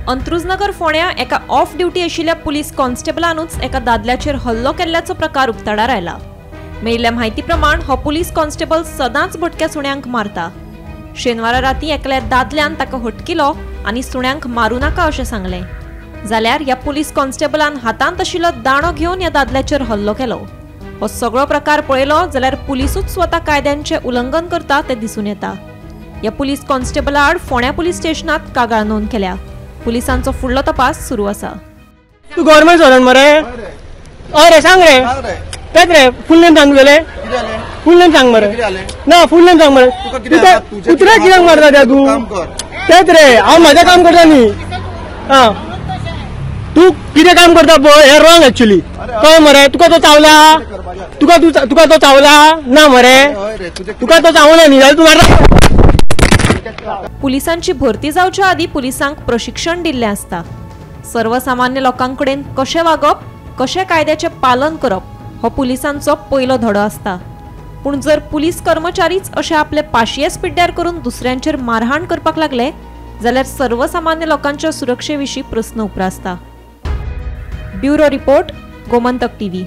अंत्रुजनगर फोंड्या एका of duty आशिल्ल्या पुलीस कॉन्स्टेबलानूच एका दादल्याचेर हल्लो केल्ल्याचो प्रकार उक्ताडार आयला. मेळिल्ल्या म्हायती प्रमाण हो पुलीस कॉन्स्टेबल सदांच भटक्या सुण्यांक मारता. शेनवारा राती एकल्या दादल्यान ताका हटकिलो आनी सुण्यांक मारू नाका अशें सांगलें. जाल्यार ह्या पुलीस कॉन्स्टेबलान हातांत आशिल्लो दांडो घेवन ह्या दादल्याचेर हल्लो केलो. हो सगळो प्रकार पळयलो जाल्यार पुलिसूच स्वता कायद्यांचें उल्लंघन करता तें दिसून येता. ह्या पुलीस कॉन्स्टेबला आड फोंड्या पुलीस स्टेशनात कागाळ नोंद केल्या. पुलिसांचो फुडलो तपास सुरू आसा. तू गव्हर्मेंट सर्वंट मरे? हय रे, सांग रे. तेच रे, फूल नेम सांग तुगेले. फूल नेम सांग मरे. ना, फूल नेम सांग मरे. कुत्र्याक कित्याक मारता त्या तूं? तेच रे, हांव म्हजें काम करता न्ही. आं, तूं कितें काम करता पळय हें रॉंग एक्चुली. कळ्ळें मरे? तुका तो चावला? तुका तो चावला ना मरे? तुका तो चावना न्ही जाल्यार तूं मारता. पुलिसांची भरती जावच्या आदी पुलिसांक प्रशिक्षण दिल्लें आसता. सर्वसामान्य लोकांकडेन कशें वागप, कशें कायद्याचें पालन करप हो पुलिसांचो पयलो धडो आसता. पूण जर पुलीस कर्मचारीच अशें आपले पाशियेस पिड्ड्यार करून दुसऱ्यांचेर मारहाण करपाक लागले जाल्यार सर्वसामान्य लोकांच्या सुरक्षे विशीं प्रस्न उप्रासता. Bureau report, Gomantak TV.